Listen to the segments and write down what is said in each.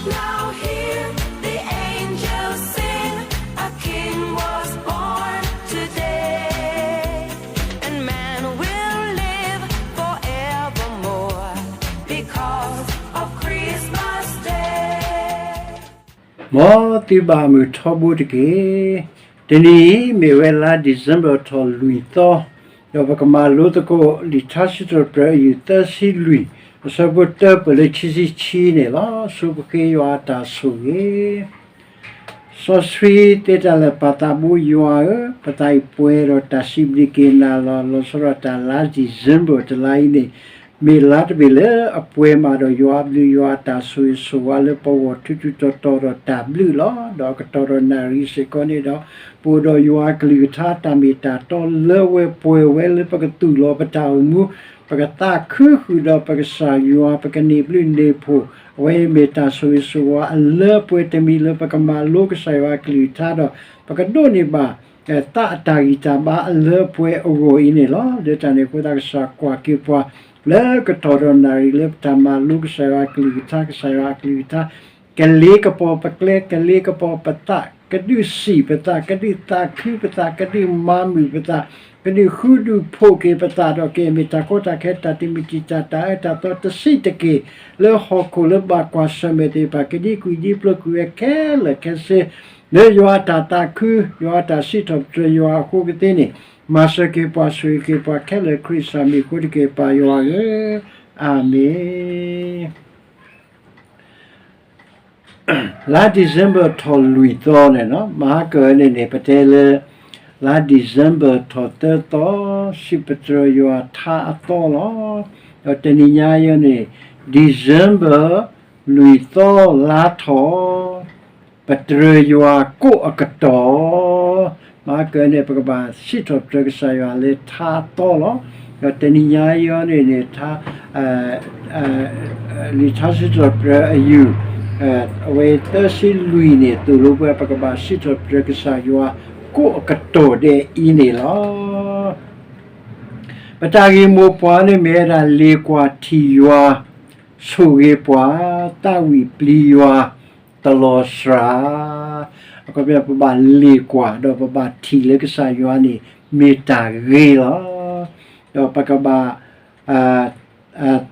Now hear the angels sing, a king was born today, and man will live forevermore because of Christmas Day. မ်သုဘၣ်မုာ်ထီဘိတက့ၢ်. တနံၤအံၤ မ့ၢ်ဝဲလါ December ထီၣ်လွံၢ်သီ, ဒီးပကမၤလိသကိး လံာ်ထါစံးထီၣ်ပတြၢၤ အယုၢ်သၢဆံလွံၢ်, အဆၢဖိတၢ ပၢၢ်လၢခံဆံခံန့ၣ်လီၤ. ဆိပဃ့ယွၤအတၢ်ဆိၣ်ဂ့ၤ. စီဆှံသ့တၢ်လၢာ် ပၢ်သးဘိယွၤဧၢ, ပသးအံၤပှဲၤဒီးတၢ်စံးဘျုးက့ၤနၤလီၤ. လီၤဆီဒၣ်တၢ်လါ December တလါအံၤန့ၣ် မ့ၢ်လါတဘ့ၣ်လၢအပှဲၤမးဒီးယွၤအဘျုး ယွၤအတၢ်ဆိၣ်ဂ့ၤဆိၣ်ဝါလၢပဂီၢ် ထူးထူးတီၤတီၤဒီးတၢ်ဘျုးလီၤ. ဒီးအကတီၢ်ဒီးနၣ်ရံၣ်စ့ၢ်ကီးန့ၣ်ဒီး ပအိၣ်ဒီးယွၤအကလုၢ်ကထါ တၢ်မ့ၢ်တၢ်တီလၢဝဲပှဲၤဝဲလၢပကသူၣ်လီၤပတၢ်အိၣ်မူ, ပကသးခုဃုာ်ဒီးပကစၢ်ယွၤ ပကန့ၢ်ဘျုးန့ၢ်ဖှိၣ်, အဝဲအံၤမ့ၢ်တၢ်ဆိၣ်ဂ့ၤဆိၣ်ဝါအလၢပှဲၤတမံၤလၢပကမၤလိကစၢ်ယွၤအကလုၢ်ကထါဒီး ပကဒိးန့ၢ်ဘၣ် သးအတၢ်ဂံၢ်တၢ်ဘါအလၢပှဲၤအဂီၢ်အံၤန့ၣ်လီၤ. လၢတၢ်န့ၣ်အဃိသတးကစၢ်ကွၢ်က့ၤပှၤ လၢကတီၢ်ဒီးနၣ်ရံၣ်လၢပတၢ်မၤလိကစၢ်ယွၤအကလုၢ်ကထါ ကစၢ်ယွၤအကလုၢ်ကထါ ကလ့ကပီၤပကျဲ ကလ့ကပီၤပသး ကဒုးစံၣ်ပသး ကဒုးသးခုပသး ကဒုးမၤမုာ်ပသး ကဒုးဃုဒုးဖိးက့ၤပသးဒီး ကမ့ၢ်တၢ်ကီတၢ်ခဲ တၢ်တမံၤတံာ်တာ် တၢ်အၢတၢ်သီတဆံးတက့ၢ် လၢဟီၣ်ခိၣ်လၢဘၣ်ကွၢ်ဆၢၣ်မဲာ်သ့ၣ်တဖၣ် ကဒံကွံာ်ဒံပျိကွံာ်ဝဲခဲလၢာ်ခဲဆ့ လၢယွၤအတၢ်သးခု ယွၤအတၢ်စံးထီၣ်ပတြၢၤယွၤအဃိကသ့န့ၣ် မၤစၢၤက့ၤပှၤဆိၣ်ဂ့ၤက့ၤပှၤခဲလၢာ် ခရံာ်စၢ်မံၤအဃိတက့ၢ် ပၢ်ယွၤဧၢ, အၤမ့ၣ်. လါ December ထီၣ်လွံၢ်သီန့ၣ်လီၤ. မဟါကၢန့ၣ်န့ၣ် ပတဲလၢ လါ December ထီၣ်သၢသီ စံးပတြၢၤယွၤထါအသီလီၤ. ဒီးတနံၤညါအံၤန့ၣ် December လွံၢ်သီလါထီၣ် ပတြၢၤယွၤကိးအကတီၢ်, မဟါကၢန့ၣ် ပကဘၣ်စံးထီၣ်ပတြၢၤကစၢ်ယွၤလၢထါအသီလီၤ. ဒီးတနံၤညါအံၤန့ၣ်န့ၣ် ထါ လံာ်ထါစံးထီၣ်ပတြၢၤအယုၢ် အဝဲသၢဆံလွံၢ်န့ၣ် သိၣ်လိပှၤ ပကဘၣ်စံးထီၣ်ပတြၢၤကစၢ်ယွၤ ကိးအကတီၢ်ဒဲးအံၤန့ၣ်လီၤ. ပတၢ်ဂ့ၢ်မိၢ်ပှၢ်န့ၣ်မ့ၢ်ဝဲဒၣ် လ့ၤကွၢ်ထံၣ်ယွၤ ဆိၣ်ဂ့ၤပှၤ, သးဝံၣ်ပျံၤယွၤ တလီၤစှၤ. အခီပညီ ပဘၣ်လ့ၤကွၢ် ဒီးပဘၣ်ထံၣ်လၢကစၢ်ယွၤန့ၣ် မ့ၢ်တၢ်ဂ့ၤလီၤ. ဒီးပကဘၣ်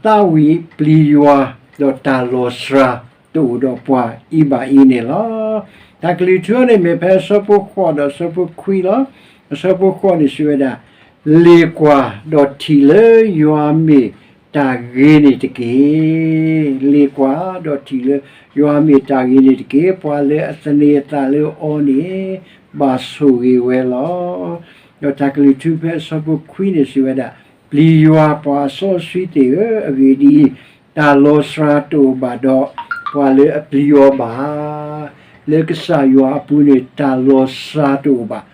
သးဝံၣ်ပျံၤယွၤ ဒီးတၢ်လီၤစှၤတအိၣ်ဒီးပှၤအံၤဘၣ်အံၤန့ၣ်လီၤ. တၢ်ကလုၢ်ထူန့ၣ်မ့ၢ်ဖဲအဆၢဖိဃိးဒီး အဆၢဖိခွံလီၤ. အဆၢဖိဃိးန့ၣ်စံးဝဲဒၣ်, လ့ၤကွၢ်ဒီးထံၣ်လၢယွၤမ့ၢ်တၢ်ဂ့ၤန့ၣ်တက့ၢ်. လ့ၤကွၢ်ဒီးထံၣ်လၢယွၤမ့ၢ်တၢ်ဂ့ၤန့ၣ်တက့ၢ်. ပှၤလၢအသန့ၤအသးလၢအီၤန့ၣ် ဘၣ်ဆိၣ်ဂ့ၤဝဲလီၤ. ဒီးတၢ်ကလုၢ်ထူဖဲအဆၢဖိခွံန့ၣ်စံးဝဲဒၣ်, ပျံၤယွၤပှၤစီဆှံသ့ၣ်ဧၢ, အဂ့ၢ်ဒ်အံၤ, တၢ်လီၤစှၤတအိၣ်ဘၣ်ဒီး ပှၤလၢအပျံၤအီၤဘၣ်. လၢကစၢ်ယွၤအပူၤန့ၣ် တၢ်လီၤစှၤတအိၣ်ဘၣ်.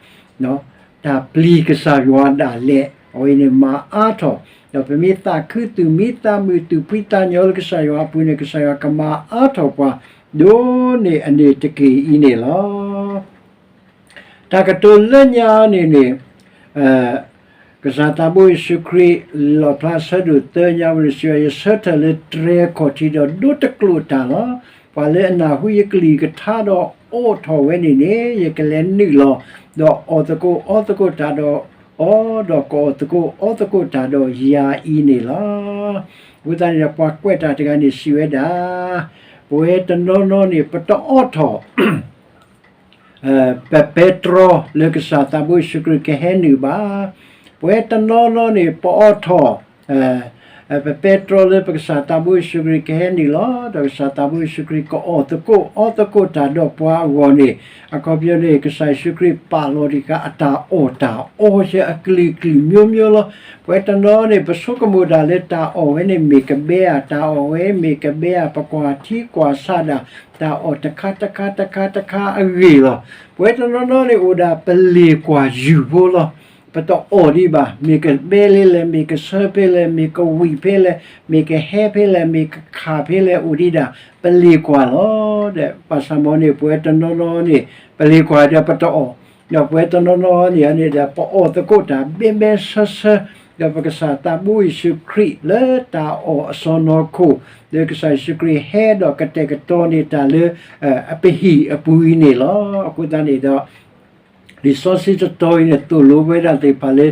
တၢ်ပျံၤကစၢ်ယွၤဒၣ်လဲာ် အဝဲန့ၣ်မၤအါထီၣ်, ဒီးပမ့ၢ်သးခုသူၣ်မံသးမုာ် သူၣ်ဖှံသးညီလၢကစၢ်ယွၤအပူၤန့ၣ် ကစၢ်ယွၤကမၤအါထီၣ်ပှၤ ဒိၣ်န့ၢ်အန့ၣ်တက့ၢ်အံၤန့ၣ်လီၤ. တၢ်ကတိၤလၢညါန့ၣ်န့ၣ် ကစၢ်သးဘိယ့ၣ်ၡူးခရံာ် လီၣ်ဖျါဆၢဒိၣ်သၢညါဝဲန့ၣ်စံးဝဲ, ယဆၢထၢၣ်လၢတြဲၤခီၣ်ထံးဒီးဒိတကျိာ်တၢ်လီၤ. ပှၤလၢအနၢ်ဟူယကလုၢ်ကထါဒီးအိးထီၣ်ဝဲန့ၣ်န့ၣ် ယကလဲၤနုာ်လီၤ ဒီးအီၣ်သကိးအီသကိးတၢ်ဒီးအီၤ, ဒီးကအီၣ်သကိးအီသကိးတၢ်ဒီးယၤအံၤန့ၣ်လီၤ. အဃိသတးန့ၣ်ဒီး ပှၤကွဲးတၢ်တဂၤန့ၣ်စံးဝဲဒၣ်, ပဝဲတနီၤနီၤန့ၣ် ပတအိးထီၣ် ပပဲတြီလၢကစၢ်သးဘိယ့ၣ်ၡူးခရံာ်ကဟဲနုာ်ဘၣ်. ပဝဲတနီၤနီၤန့ၣ် ပအိးထီၣ် ပပဲတြီလၢပကစၢ်သးဘိယ့ၣ်ၡူးခရံာ်ကဟဲနုာ်လီၤ. ဒီးကစၢ်သးဘိယ့ၣ်ၡူးခရံာ်ကအီၣ်သကိးအီသကိးတၢ်ဒီးပှၤအဂီၢ်န့ၣ်, အခီပညီန့ၣ် ကစၢ်ယ့ၣ်ၡူးခရံာ်ပာ်လီၤတခါ အတၢ်အီၣ်တၢ်အီဆဲအကလုာ်ကလုာ်မျိုးမျိုးလီၤ. ပဝဲတနီၤန့ၣ် ပဆိကမိၣ်ဒၣ်လၢတၢ်အီၣ်ဝဲန့ၣ်မ့ၢ်ကဘဲဧါ, တၢ်အီၣ်ဝဲမ့ၢ်ကဘဲဧါ, ပကွၢ်ထံကွၢ်ဆးဒၣ် တၢ်အီၣ်တခါတခါတခါတခါအဂ့ၢ်လီၤ. ပဝဲတနီၤနီၤန့ၣ်အိၣ်ဒၣ်ပလ့ၤကွၢ်ယုၢ်ဖိလီၤ. ပတအီၣ်ဒံးဘၣ်, မ့ၢ်ကဘဲလၢလဲၣ်, မ့ၢ်ကဆၢဖဲလဲၣ်, မ့ၢ်ကဝံၣ်ဖဲလဲၣ်, မ့ၢ်ကဟဲဖဲလဲၣ်, မ့ၢ်ကခးဖဲလဲၣ် အိၣ်ဒံးဒၣ် ပလ့ၤကွၢ်လီၤ. ဒီးဘၣ်ဆၣ်မ်န့ၣ် ပဝဲတနီၤနီၤန့ၣ် ပလ့ၤကွၢ်ဒီးပတအီၣ်, ဒီးပဝဲတနီၤနီၤန့ၣ်န့ၣ်ဒီး ပအီၣ်သကိးတၢ်ဘဲဘဲဆၢဆၢ ဒီးပကစၢ်သးဘိယ့ၣ်ၡူးခရံာ်လၢတၢ်အီၣ်အစီၢ်နီၤခိၣ်, လၢကစၢ်ယ့ၣ်ၡူးခရံာ်ဟဲဒီးကတဲာ်ကတီၤန့ၢ်တၢ်လၢ အပဟံၣ်အပူၤအံၤန့ၣ်လီၤ. အဃိသတးန့ၣ်ဒီး လံာ်စီဆှံတတီၤအံၤန့ၣ် သိၣ်လိဝဲဒၣ်သ့ၣ်တဖၣ်လၢ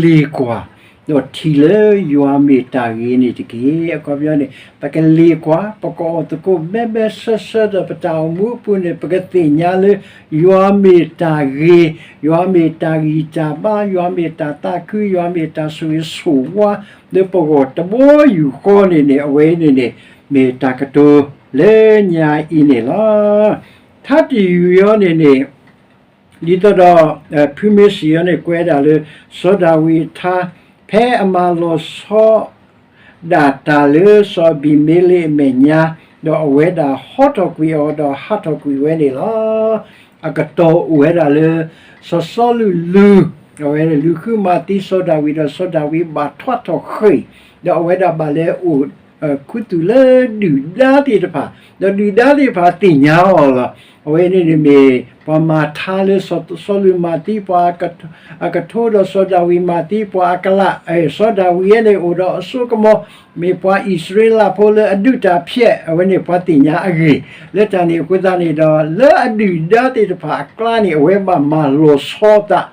လ့ၤကွၢ် ဒီးထံၣ်လၢယွၤမ့ၢ်တၢ်ဂ့ၤန့ၣ်တက့ၢ်. အခီပညီန့ၣ် ပကလ့ၤကွၢ်, ပကအီၣ်သကိးဘဲဘဲဆၢဆၢဒီး ပတၢ်အိၣ်မူအပူၤန့ၣ် ပကသ့ၣ်ညါလၢ ယွၤမ့ၢ်တၢ်ဂ့ၤ, ယွၤမ့ၢ်တၢ်ဂံၢ်တၢ်ဘါ, ယွၤမ့ၢ်တၢ်သးခု, ယွၤမ့ၢ်တၢ်ဆိၣ်ဂ့ၤဆိၣ်ဝါ လၢပဂီၢ်တဘီယူၢ်ဃီန့ၣ်န့ၣ် အဝဲအံၤန့ၣ်န့ၣ် မ့ၢ်တၢ်ကတိၤလၢညါအံၤန့ၣ်လီၤ. ထါတယုၢ်အံၤန့ၣ်န့ၣ် ဒ်သိးဒီး ဖုမ့ၢ်စံးအံၤန့ၣ် ကွဲးဒၣ်လၢ စီၤဒၤဝံးအထါ ဖဲအမၤလီၤဆီဒၣ်တၢ်လၢစီၤအဘံၤမ့လ့းအမဲာ်ညါ, ဒီးအဝဲဒၣ်ဟီထီၣ်ကွံာ်အီၤ ဒီးဟးထီၣ်ကွံာ်ဝဲန့ၣ်လီၤ. အကတီၢ်အိၣ်ဝဲဒၣ်လၢ စီၤစီလူးလူၤ, အဝဲန့ၣ် လူၤဃုမၤသံစီၤဒၤဝံး ဒီးစီၤဒၤဝံးဘၣ်ထွးထီၣ်ဃ့ၢ်, ဒီးအဝဲဒၣ်ဘၣ်လဲၤအိၣ် ခူသူၣ်လၢဒုၣ်ဒါသ့ၣ်တဖၣ်, ဒီးဒုၣ်ဒါသ့ၣ်တဖၣ်သ့ၣ်ညါအီၤလီၤ. အဝဲန့ၣ်န့ၣ်မ့ၢ် ပှၤမၤထါလၢစီၤစီလူးမၤသံပှၤအကထိ, ဒီးစီၤဒၤဝံးမၤသံပှၤအကလး, စီၤဒၤဝံးအံၤန့ၣ်အိၣ်ဒီးအစိကမီၤ, မ့ၢ်ပှၤအံၣ်စရ့လးဖိလၢအဒုးတၢ်ဖျဲး, အဝဲန့ၣ်ပှၤသ့ၣ်ညါအဂ့ၢ်, လၢတၢ်န့ၣ်အဃိသတးန့ၣ်ဒီး လၢအဒုၣ်ဒါသ့ၣ်တဖၣ်အကျါန့ၣ် အဝဲဘၣ်မၤလီၤဆီအသး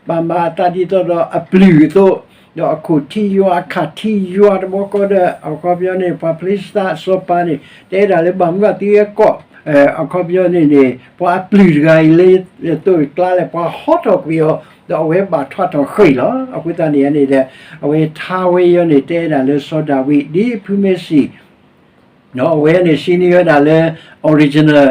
ဘၣ်မၤအသးဒ်သိးဒီးအပျုၢ်အသိး, ဒီးအခိၣ်ထံယွၤအခၣ်ထံယွၤတဘျီဃီဒီး အခီပညီန့ၣ် ပှၤဖလ့ၡသးအစီၤပၤန့ၣ် တဲဒၣ်လၢဘၣ်မနုၤအသံဝဲကီး, အခီပညီန့ၣ်န့ၣ် ပှၤအပျုၢ်တဂၤအံၤလၢသိးကျါလဲၣ် ပှၤဟီထီၣ်ကွံာ်အီၤ, ဒီးအဝဲဘၣ်ထွးထီၣ်ဃ့ၢ်လီၤ. အဃိသတးန့ၣ်န့ၣ်ဒီး အဝဲထါဝဲအံၤန့ၣ် တဲဒၣ်လၢစီၤဒၤဝံး ဒ်ဖုမ့ၢ်စံး အဝဲန့ၣ် ရှင်းနေဝဲဒၣ်လၢ original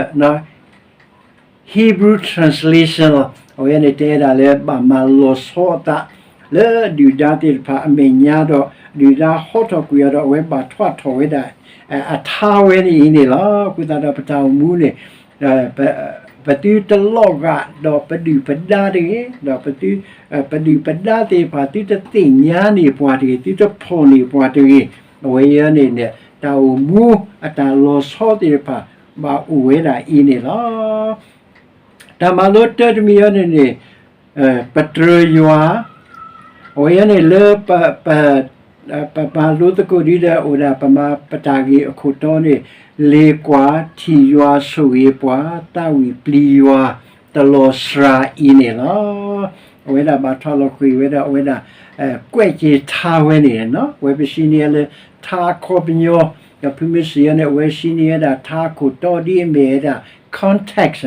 Hebrew translation လီၤ. အဝဲန့ၣ်တဲဒၣ်လၢဘၣ်မၤလီၤဆီအသး လၢဒုၣ်ဒါသ့ၣ်တဖၣ်အမဲာ်ညါဒီး ဒုၣ်ဒါဟီထီၣ်ကွံာ်အီၤဒီး အဝဲဘၣ်ထွးထီၣ်ဝဲဒၣ် အထါဝဲန့ၣ်အံၤန့ၣ်လီၤ. အဃိသတးဒီးပတၢ်အိၣ်မူန့ၣ် ပသုတလီၤဂာ်ဒီးပဒုၣ်ပဒါတဂ့ၤ, ဒီးပသု ပဒုၣ်ပဒါသ့ၣ်တဖၣ် သုတသ့ၣ်ညါန့ၢ်ပှၤတဂ့ၤ, သုတဖီၣ်န့ၢ်ပှၤတဂ့ၤ, အဝဲအံၤန့ၣ်န့ၣ် တၢ်အိၣ်မူအတၢ်လီၤဆီသ့ၣ်တဖၣ် ဘၣ်အိၣ်ဝဲဒၣ်အံၤန့ၣ်လီၤ. တၢ်မၤလိတၢတမံၤအံၤန့ၣ်န့ၣ် ပတြၢၤယွၤ, အဝဲအံၤန့ၣ်လၢ ပမၤလိသကိးဒ်ဒီးအိၣ်ဒၣ် ပမၤပတၢ်ဂ့ၢ်အခိၣ်တီန့ၣ် လ့ၤကွၢ်ထံၣ်ယွၤဆိၣ်ဂ့ၤပှၤ သးဝံၣ်ပျံၤယွၤ တလီၤစှၤအံၤန့ၣ်လီၤ. အဝဲဒၣ်ဘၣ်ထွးလီၤဃ့ၢ်ဝဲဒၣ် အဝဲဒၣ် ကွဲးက့ၤထါဝဲန့ၣ်, အဝဲပစံးန့ၢ်လၢထါအခီပညီ, ဒီးဖုမ့ၢ်စံးအံၤန့ၣ် အဝဲစံးန့ၢ်ဝဲဒၣ်ထါအခိၣ်တီဒ်အမ့ၢ်ဝဲဒၣ် context,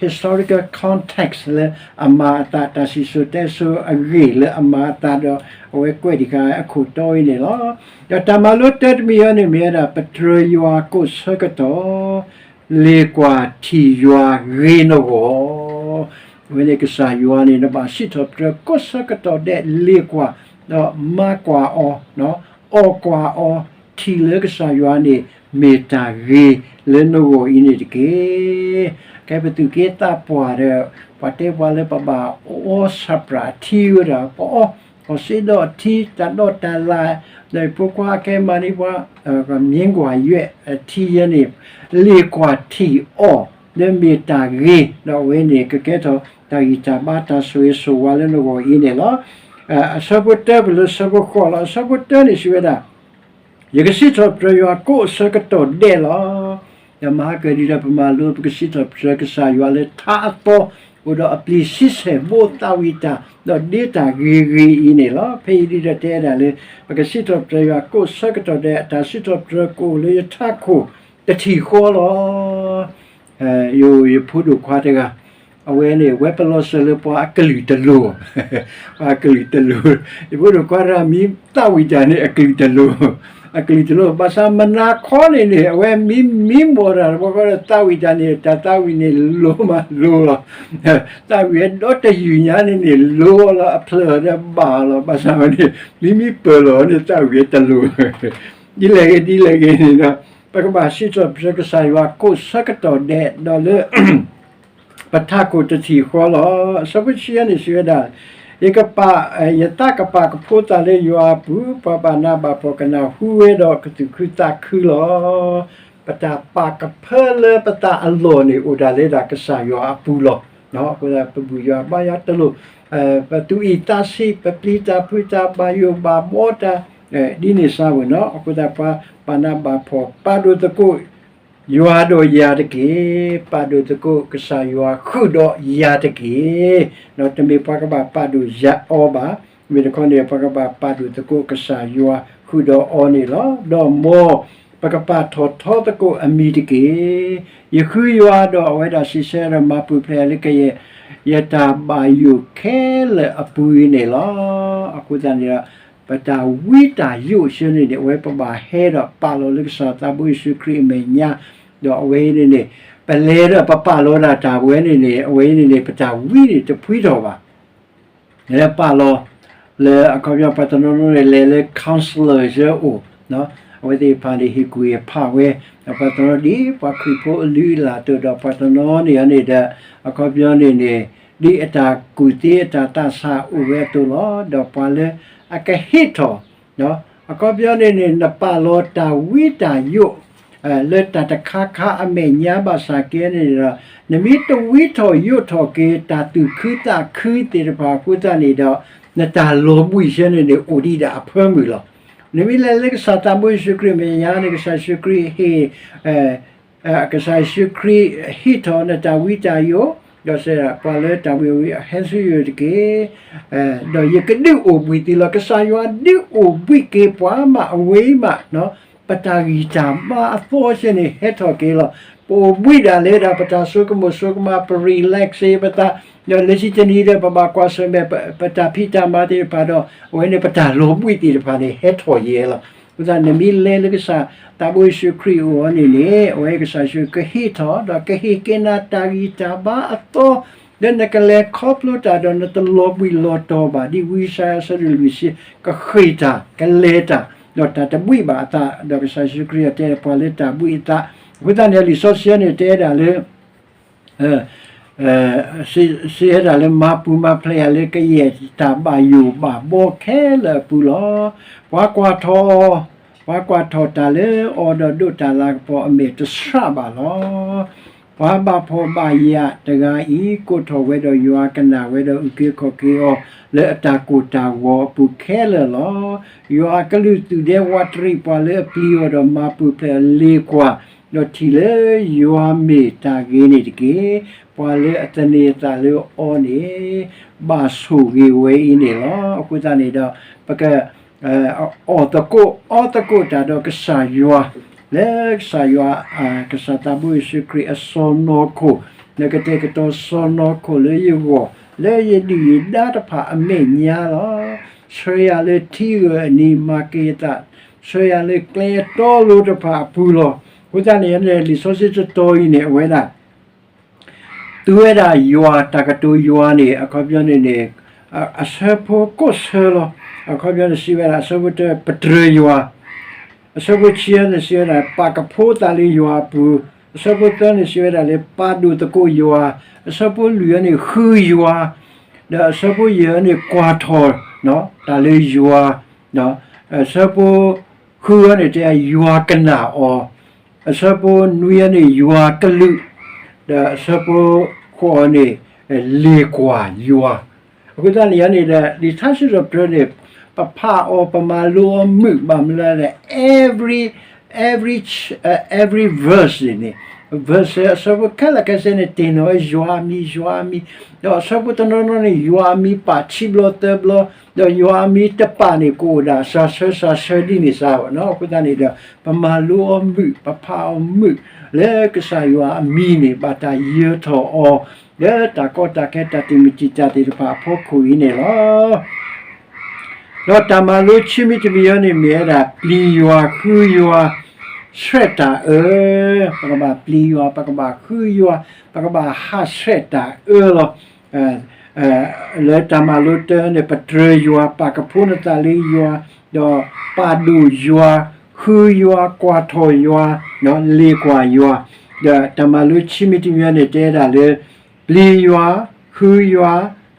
historical context လၢအမၤအသး တၢ်စံၣ်စိၤတဲစိၤအဂ့ၢ်လၢအမၤအသးဒီး အဝဲကွဲးတခါအခိၣ်တီအံၤန့ၣ်လီၤ. ဒီးတၢ်မၤလိတၢတမံၤအံၤန့ၣ်မ့ၢ်ဝဲဒၣ် ပတြၢၤယွၤကိးဆၢကတီၢ် လ့ၤကွၢ်ထံၣ်ယွၤဂ့ၤနဂီၢ်, အဝဲန့ၣ်ကစၢ်ယွၤန့ၣ် နဘၣ်စံးထီၣ်ပတြၢၤကိးဆၢကတီၢ်ဒဲး လ့ၤကွၢ် ဒီးမၤကွၢ်အီၤ, အီၣ်ကွၢ်အီၤ, ထံၣ်လၢကစၢ်ယွၤန့ၣ် မ့ၢ်တၢ်ဂ့ၤလၢနဂီၢ်အံၤန့ၣ်တက့ၢ်. ကဲပသူၣ်က့သးပှၢ်ဒီး ပှၤတဲပှၤလၢပဘၣ်အီၣ်ဆၣ်ပြၣ်ထံဝဲဒၣ် ပအီၣ် အီၣ်စ့ဒီးထံ တၢ်ဒီးတၢ်လၢ်, ဒီးဖိခွါကဲမၤန့ၢ်ပှၤ မ့ၢ်ကွၢ်ယွဲၢ်ထံယဲန့ၣ် လ့ၤကွၢ်ထံၣ်အီၤ လၢမ့ၢ်တၢ်ဂ့ၤ ဒီးအဝဲန့ၣ် ကကဲထီၣ်တၢ်ဂံၢ်တၢ်ဘါတၢ်ဆိၣ်ဂ့ၤဆိၣ်ဝါလၢနဂီၢ်အံၤန့ၣ်လီၤ. အဆၢဖိတၢပလၢဆၢဖိဃိးလီၤ. အဆၢဖိတၢန့ၣ်စံးဝဲဒၣ် ယကစံးထီၣ်ပတြၢၤယွၤကိးအဆၢကတီၢ်ဒဲးလီၤ. ဒီးမၤကၢၣ်ဒံးဒီးပမၤလိ ပကစံးထီၣ်ပတြၢၤကစၢ်ယွၤလၢထါအသီ အိၣ်ဒီးအပျံၤဆံဆဲၣ်ဘိသးဝံၣ်တၢ် ဒီးဒ့တၢ်ဂ့ၤဂ့ၤအံၤန့ၣ်လီၤ. ဖဲအံၤဒ်ဒီးတဲဒၣ်လၢ ပကစံးထီၣ်ပတြၢၤယွၤကိးဆၢကတီၢ်ဒဲး အတၢ်စံးထီၣ်ပတြၢၤကအိၣ်လၢယထးခိၣ်တထံၣ်ဃီလီၤ. ယိၤယဖိဒိၣ်ခွါတဂၤ အဝဲန့ၣ် ဝဲပလီၢ်စၢၤလၢပှၤအကလုၢ်တလိၤ, ပှၤအကလုၢ်တလိၤ, ယဖိဒိၣ်ခွါတဂၤမ့ၢ်သးဝံၣ်တၢ်န့ၣ် အကလုၢ်တလိၤ, အကလုၢ်တလိၤ ဘၣ်ဆၣ်မနၤခီန့ၣ်န့ၣ် အဝဲမ့ၢ်မံမီၢ်တၢ်တဘျီဃီဒီး သးဝံၣ်တၢ်န့ၣ် တၢ်သးဝံၣ်န့ၣ်လိၤမးလိၤလီၤ. သးဝံၣ်ဝဲဒီတယုၢ်ညါန့ၣ်န့ၣ် လိၤအီၤလီၤ အဖျၢၣ်ဒီးဘၣ်အီၤလီၤ. ဘၣ်ဆၣ်ဝဲန့ၣ် မံမံပၢၢ်လီၤန့ၣ် သးဝံၣ်ဝဲတလိၤ ဒ်လဲၣ်ဂ့ၤဒ်လဲၣ်ဂ့ၤန့ၣ်ဒီး ပကဘၣ်စံးထီၣ်ပတြၢၤကစၢ်ယွၤကိးဆၢကတီၢ်ဒဲး ဒီးလၢ ပထးခိၣ်တထံၣ်ဃီလီၤ. အဆၢဖိတဆံယဲၢ်န့ၣ်စံးဝဲဒၣ်, ယကပာ်, ယသးကပာ်ကဖိသးလၢယွၤအပူၤ, ပှၤဘၣ်နးဘၣ်ဖှီၣ်ကနၢ်ဟူဝဲဒီးကသူၣ်ခုသးခုလီၤ. ပတၢ်ပာ်ကဖၢလၢပသးအလီၢ်န့ၣ် အိၣ်ဒၣ်လၢဒၣ်ကစၢ်ယွၤအပူၤလီၤ. အဃိသတး ပဘူၣ်ယွၤဘါယွၤတလိၤ, ပသူၣ်အံၣ်သးဆံး ပပျံၤတၢ်ဖုးတၢ် ဘၣ်ယိၣ်ဘၣ်ဘီတၢ် ဒ်န့ၣ်စ့ၢ်ဝဲနီၤ. အဃိသတး ပှၤဘၣ်နးဘၣ်ဖှီၣ် ပာ်ဒိၣ်သကိး ယွၤဒီးယၤတက့ၢ်. ပာ်ဒိၣ်သကိးကစၢ်ယွၤဃုာ်ဒီးယၤတက့ၢ်. ဒီးတမ့ၢ်ပှၤကဘၣ်ပာ်ဒိၣ်ယၤအီၤဘၣ်. မ့ၢ်တခီန့ၣ် ပှၤကဘၣ်ပာ်ဒိၣ်သကိးကစၢ်ယွၤဃုာ်ဒီးအီၤန့ၣ်လီၤ. ဒီးမ်ပကပာ်ထီၣ်ထီသကိးအမံၤတက့ၢ်. ယဃုယွၤဒီးအဝဲဒၣ်စံးဆၢဒီးမၤပူၤဖျဲးလၢကယဲၢ် ယတၢ်ဘၣ်ယိၣ်ခဲလၢာ်အပူၤအံၤန့ၣ်လီၤ. အဃိသတးန့ၣ်ဒီး ပတၢ်ဝံတၢ်ယိၣ်ဆၢန့ၣ်န့ၣ် အဝဲပဘၣ်ဟဲဒီးပာ်လီၤလၢကစၢ်သးဘိယ့ၣ်ၡူးခရံာ်အမဲာ်ညါ, ဒီးအဝဲအံၤန့ၣ်န့ၣ် ပလဲၤဒီးပပာ်လီၤဒၣ်တၢ်ဝဲန့ၣ်န့ၣ် အဝဲအံၤန့ၣ်န့ၣ် ပတၢ်ဝံန့ၣ်တဖှံထီၣ်ဘၣ်. လဲၤပာ်လီၤ လၢအခီပညီပှၤတနီၤနီၤန့ၣ် လဲၤလၢ counselor ဆၢအိၣ်, အဝဲသ့ၣ်တဖၣ်န့ၣ် ဟ့ၣ်ကူၣ်ဟ့ၣ်ဖးဝဲ, ဒီးပှၤတနီၤဒ်ပှၤခရံာ်ဖိအလုၢ်အလၢ်အသိးဒီး ပှၤတနီၤန့ၣ်န့ၣ်ဒီး အခီပညီန့ၣ်န့ၣ် ဒ်အတၢ်ကူၣ်သ့အတၢ်သးဆးအိၣ်ဝဲအသိးလီၤ. ဒီးပှၤလၢအကဟ့ၣ်ထီၣ် အခီပညီန့ၣ်န့ၣ် နပာ်လီၤတၢ်ဝံတၢ်ယိၣ် လၢတၢ်တခါခါအမဲာ်ညါဘၣ်ဆၣ်က့န့ၣ်ဒီး နမ့ၢ်တဝံထီၣ်ယိာ်ထီၣ်က့ၤတၢ်သူၣ်ခုသးခုသ့ၣ်တဖၣ်အဃိသတးန့ၣ်ဒီး နတၢ်လီၤဘှံးဆၢန့ၣ်န့ၣ် အိၣ်ဒံးဒၣ်အဖၢမုၢ်လီၤ. နမ့ၢ်လဲၤလၢကစၢ်သးဘိယ့ၣ်ၡူးခရံာ်မဲာ်ညါန့ၣ် ကစၢ်ယ့ၣ်ၡူးခရံာ်ဟ့ၣ် ကစၢ်ယ့ၣ်ၡူးခရံာ်ဟ့ၣ်ထီၣ်နတၢ်ဝံတၢ်ယိာ်, ဒီးစံး ပှၤလၢတၢ်ဝံအဝံ ဟဲဆူယအိၣ်တက့ၢ်. ဒီးယကဒုးအိၣ်ဘှံးသုလီၤ. ကစၢ်ယွၤဒုးအိၣ်ဘှံးက့ၤပှၤမးအဝဲမး, ပတၢ်ဂံၢ်တၢ်ဘါအသီဆၢန့ၣ် ဟဲထီၣ်က့ၤလီၤ. ပအိၣ်ဘှံးဒၣ်လဲာ်ဒီး ပတၢ်ဆိကမိၣ်ဆိကမး ပ relax ပသး, ဒီးလၢခံတနံၤဒီး ပဘၣ်ကွၢ်ဆၢၣ်မဲာ် ပတၢ်ဖံးတၢ်မၤသ့ၣ်တဖၣ်ဒီး အဝဲန့ၣ် ပတၢ်လီၤဘှံးသ့ၣ်တဖၣ်န့ၣ် ဟဲထီၣ်ယဲလီၤ. အဃိသတး နမ့ၢ်လဲၤလၢကစၢ်သးဘိယ့ၣ်ၡူးခရံာ်အအိၣ်အီၤန့ၣ်န့ၣ် အဝဲကစၢ်ယ့ၣ်ၡူးကဟ့ၣ်ထီၣ် ဒီးကဟ့ၣ်က့ၤနၤတၢ်ဂံၢ်တၢ်ဘါအသီ, လၢနကလဲၤခီဖျိတၢ်ဒီးနတလီၤဘှံးလီၤတီၤဘၣ်, ဒ်ဝံယၡါယၤအဆၢဒိၣ်လွံၢ်ဆံ ကဃ့ၢ်တၢ် ကလဲၤတၢ် ဒီးတၢ်တဘှံးဘၣ်အသး, ဒီးကစၢ်ယ့ၣ်ၡူးခရံာ်အတဲပှၤလၢတၢ်ဘှံးအသး, အဃိသတးန့ၣ် လံာ်စီဆှံန့ၣ် တဲဒၣ်လၢ စံးဝဲဒၣ်လၢ မၤပူၤမၤဖျဲးယၤလၢကယဲၢ်တၢ်ဘၣ်ယိၣ်ဘၣ်ဘီခဲလၢာ်အပူၤလီၤ. ပှၤကွၢ်ထီၣ်, ပှၤကွၢ်ထီၣ်တၢ်လၢအီၤဒီးဒိးတၢ်လၤကပီၤအမဲာ်တဆှးဘၣ်လီၤ. ပှၤဘၣ်ဖှီၣ်ဘၣ်ယာ်တဂၤအံၤ ကိးထီၣ်ဝဲဒီးယွၤ ကနၣ်ဝဲဒီးအုၣ်က့ၤခီၣ်က့ၤအီၤ လၢအတၢ်ကိၢ်တၢ်ဂီၤအပူၤခဲလၢာ်လီၤ. ယွၤအကလုၢ်သူၣ်ဒဲဝးတရံးပှၤလၢအပျံၤအီၤဒီးမၤပူၤဖျဲးအီၤ လ့ၤကွၢ်, ဒီးထံၣ်လၢယွၤမ့ၢ်တၢ်ဂ့ၤန့ၣ်တက့ၢ်. ပှၤလၢအသန့ၤအသးလၢအီၤန့ၣ် ဘၣ်ဆိၣ်ဂ့ၤဝဲအံၤန့ၣ်လီၤ. အဃိသတးန့ၣ်ဒီး ပက အီၣ်သကိးအီသကိးတၢ်ဒီးကစၢ်ယွၤ, လၢကစၢ်ယွၤ ကစၢ်သးဘိယ့ၣ်ၡူးခရံာ်အစီၢ်နီၤခိၣ်, လၢကတဲာ်ကတီၤစီၢ်နီၤခိၣ်လၢယဂီၢ်, လၢယဒုၣ်ယဒါတဖၣ်အမဲာ်ညါလီၤ. ဆှၢယၤလၢထံဂၢၢ်အနံၤမၤက့ၤအသး, ဆှၢယၤလၢကျဲအတီအလိၤတဖၣ်အပူၤလီၤ. အဃိသတးန့ၣ် လံာ်စီဆှံတတီၤအံၤန့ၣ် အဝဲဒၣ် သူဝဲဒၣ်ယွၤ တၢ်ကတိၤယွၤန့ၣ် အခီပညီန့ၣ်န့ၣ် အဆၢဖိကိးဆၢလီၤ. အခီပညီန့ၣ် စံးဝဲဒၣ် အဆၢဖိတၢ ပတြၢၤယွၤ, အဆၢဖိခံန့ၣ် စံးဝဲဒၣ် ပာ်ကဖိသးလၢယွၤအပူၤ, အဆၢဖိသၢန့ၣ် စံးဝဲဒၣ်လၢ ပာ်ဒိၣ်သကိးယွၤ, အဆၢဖိလွံၢ်န့ၣ် ဃုယွၤ, ဒီးအဆၢဖိယဲၢ်န့ၣ် ကွၢ်ထီၣ် တၢ်လၢယွၤ, အဆၢဖိ ဃုအီၤန့ၣ် တဲယွၤကနၣ်အီၤ, အဆၢဖိနွံအီၤန့ၣ် ယွၤကလုၢ်, ဒီးအဆၢဖိဃိးအီၤန့ၣ် လ့ၤကွၢ်ယွၤ. အဃိသတးန့ၣ်န့ၣ်ဒီး လံာ်ထါစံးထီၣ်ပတြၢၤန့ၣ် ပဖးအီၤ ပမၤလိအီၤမုာ်ဘၣ်မနုၤလဲၣ် every, every, every verse န့ၣ်န့ၣ် verse အဆၢဖိခဲလၢာ်ခဲဆ့န့ၣ် တ့ၢ်နီၣ်ဝဲယွၤအမံၤ ယွၤအမံၤ, ဒီးအဆၢဖိတနီၤနီၤန့ၣ် ယွၤအမံၤပာ်ခံဘျီသၢဘျီ, ဒီးယွၤအမံၤတပာ်န့ၣ် ကအိၣ်ဒၣ်စှၤဆၢစှၤဆၢဒ်န့ၣ်စ့ၢ်ဝဲနီၤ. အဃိသတးန့ၣ်ဒီး ပမၤလိအီၤမုာ် ပဖးအီၤမုာ် လၢကစၢ်ယွၤအမံၤန့ၣ် ဘၣ်တၢ်ယၢၤထီၣ်အီၤ လၢတၢ်ကီတၢ်ခဲတၢ်တမံၤတမံၤတၢ်သ့ၣ်တဖၣ်အဖီခိၣ်အံၤန့ၣ်လီၤ. ဒီးတၢ်မၤလိခံမံၤတမံၤအံၤန့ၣ် မ့ၢ်ဝဲဒၣ် ပျံၤယွၤ ဃုယွၤ ဆှဲးတၢ်အၢ, ပကဘၣ်ပျံၤယွၤ ပကဘၣ်ဃုယွၤ ပကဘၣ်ဟးဆှဲးတၢ်အၢလီၤ. လၢတၢ်မၤလိတၢန့ၣ် ပတြၢၤယွၤ ပာ်ကဖိနသးလၢယွၤ, ဒီးပာ်ဒိၣ်ယွၤ ဃုယွၤ ကွၢ်ထီၣ်ယွၤ လ့ၤကွၢ်ယွၤ, ဒီးတၢ်မၤလိခံမံၤတမံၤန့ၣ် တဲဒၣ်လၢ ပျံၤယွၤ ဃုယွၤ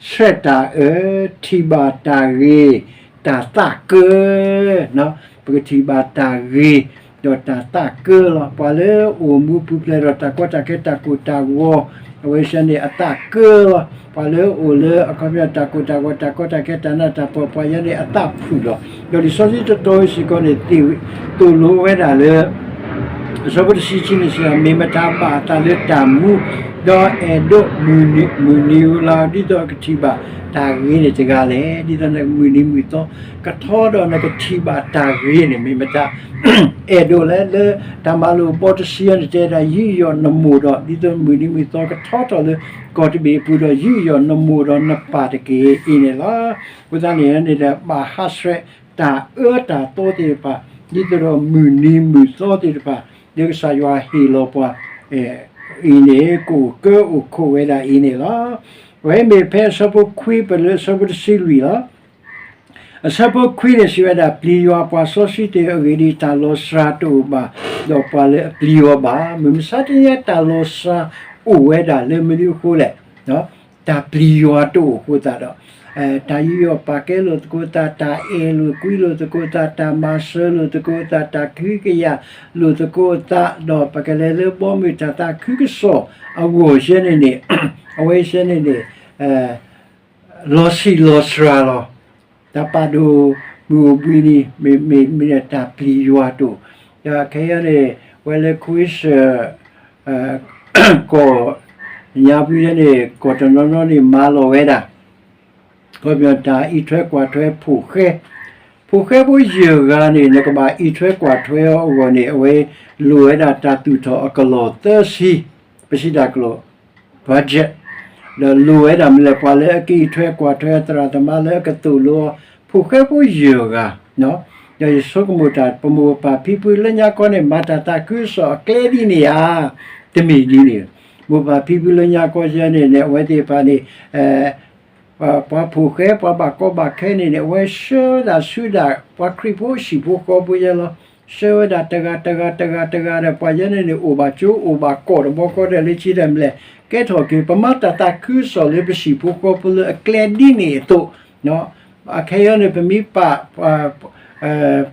ဆှဲးတၢ်အၢ ထံၣ်ဘၣ်တၢ်ဂ့ၤ တၢ်သးကၢ, ပကထံၣ်ဘၣ်တၢ်ဂ့ၤ ဒီးတၢ်သးကၢလီၤ. ပှၤလၢအိၣ်မူပူၤဖျဲးဒီးတၢ်ကီတၢ်ခဲတၢ်ကိၢ်တၢ်ဂီၤ, အဝဲဆၢန့ၣ်အသးကၢလီၤ. ပှၤလၢအိၣ်လၢအခီပညီတၢ်ကိၢ်တၢ်ဂီၤ တၢ်ကီတၢ်ခဲတၢ်နးတၢ်ဖှီၣ် ပှၤယဲန့ၣ်အသးဖုၣ်လီၤ. ဒီးလံာ်စီဆှံတတီၤစ့ၢ်ကီးန့ၣ် သိၣ်လိဝဲဒၣ်လၢ အဆၢဖိတဆံခံန့ၣ်စံး မ့ၢ်မတၤဘၣ်အသးလၢတၢ်မူ ဒီးအဲၣ်ဒိးမုၢ်နံၤမုၢ်နံၤဧိၤလါ ဒ်သိးကထံၣ်ဘၣ်တၢ်ဂ့ၤန့ၣ်တဂၤလဲၣ်. ဒ်သိးနမုၢ်နံၤမုၢ်သီကထီဒီးနကထံၣ်ဘၣ်တၢ်ဂ့ၤန့ၣ် မ့ၢ်မတၤ အဲၣ်ဒိးလဲၣ်. လၢတၢ်မၤလိာ်အဘီတဆံန့ၣ် တဲဒၣ်ယူးယီၣ်နမိၢ်ဒီး ဒ်သိးမုၢ်နံၤမုၢ်သီကထီထီၣ်လၢကီၢ်တဘ့ၣ်အပူၤဒီး ယူးယီၣ်နမိၢ်ဒီးနပၢ်တက့ၢ်အံၤန့ၣ်လီၤ. အဃိသတးန့ၣ်န့ၣ်ဒီး ဘၣ်ဟးဆှဲးတၢ်အၢတၢ်သီသ့ၣ်တဖၣ် ဒ်သိးဒီးမုၢ်နံၤမုၢ်သီသ့ၣ်တဖၣ် လၢကစၢ်ယွၤဟ့ၣ်လီၤပှၤ အံၤန့ၣ် ကအိၣ်ကၢအိၣ်ခိးဝဲဒၣ်အံၤန့ၣ်လီၤ. အဝဲမ့ၢ်ဖဲအဆၢဖိခွံ ပလၢအဆၢဖိတဆံလွံၢ်လီၤ. အဆၢဖိခွံန့ၣ်စံးဝဲဒၣ် ပျံၤယွၤပှၤစီဆှံသ့ၣ်ဧၢ, အဂ့ၢ်ဒ်အံၤ, တၢ်လီၤစှၤတအိၣ်ဘၣ်, ဒီးပှၤလၢအပျံၤယွၤဘၣ်. မုၢ်မဆါတနံၤအံၤ တၢ်လီၤစှၤအိၣ်ဝဲဒၣ်လၢမနုၤအဃိလဲၣ်. တၢ်ပျံၤယွၤတအိၣ်အဃိသတးဒီး တၢ်ယူးယီၣ်ပာ်ကဲလိာ်သကိးသး, တၢ်အဲၣ်လိာ်ကွံလိာ်သကိးသး, တၢ်မၤစၢၤလိာ်သကိးသး, တၢ်ကဟုကယာ်လိာ်သကိးသး, ဒီးပကလဲၤလၢဘီမုၢ်တၢ်သးခုကစီၣ်အဂီၢ်ယဲန့ၣ်န့ၣ် အဝဲယဲန့ၣ်န့ၣ် လီၤဆံးလီၤစှၤလီၤ. တၢ်ပာ်ဒိၣ်မုၢ်အိၣ်ဘှံးနံၤ မ့မ့ၢ်တၢ်ပျံၤယွၤတအိၣ်. ဒီးခဲအံၤန့ၣ် ဝဲလၢ ခွံဆၢၣ် ကီၢ်ညါပူၤယဲန့ၣ် ကီၢ်တနီၤနီၤန့ၣ် မၤလီၤဝဲဒၣ် ခီပညီတၢ်အံးထွဲကွၢ်ထွဲဖိၣ်ဃဲ, ဖိၣ်ဃဲဖိယဲၢ်ဂၤန့ၣ် နကဘၣ်အံးထွဲကွၢ်ထွဲအီၤအဂီၢ်န့ၣ် အဝဲလိၣ်ဝဲဒၣ်တၢ်သူၣ်ထီၣ်အကလီၢ်သၢဆံ, ပစံးတၢ်ကလီၢ် budget, ဒီးလိၣ်ဝဲဒၣ်မနုၤလဲၣ် ပှၤလၢအကအံးထွဲကွၢ်ထွဲ သရၣ်သမါလၢအကသိၣ်လိအီၤ ဖိၣ်ဃဲဖိယဲၢ်ဂၤ, ဒီးယဆိကမိၣ်တၢ် ပမိၢ်ပၢ်ဖံဖုလၢညါကီၢ်န့ၣ် မၤတၢ်သးခုကစီၣ်အကျဲဒ်န့ၣ်ဧါ, တမ့ၢ်ဒ်န့ၣ်, မိၢ်ပၢ်ဖံဖုလၢညါကီၢ်ယဲန့ၣ်န့ၣ် အဝဲသ့ၣ်တဖၣ်န့ၣ် ပှၤဖိၣ်ဃဲ ပှၤဘၣ်ကီဘၣ်ခဲန့ၣ်န့ၣ် အဝဲဆှၢဝဲဒၣ်ဆူဒၣ် ပှၤခရံာ်ဖိဟံၣ်ဖိဃီဖိယဲလီၤ. ဆှၢဝဲဒၣ်တဂၤတဂၤတဂၤတဂၤဒီး ပှၤယဲန့ၣ်န့ၣ် အိၣ်ဘၣ်ကၠိအိၣ်ဘၣ်ကီၢ်တဘျီဃီဒီး လၢခံတၢ်မနုၤလဲၣ် ကဲထီၣ်က့ၤ ပမၤတၢ်သးခုကစီၣ်လၢပဟံၣ်ဖိဃီဖိလၢအကျဲဒ်န့ၣ်အသိး, အခဲအံၤန့ၣ် ပမ့ၢ်ပာ်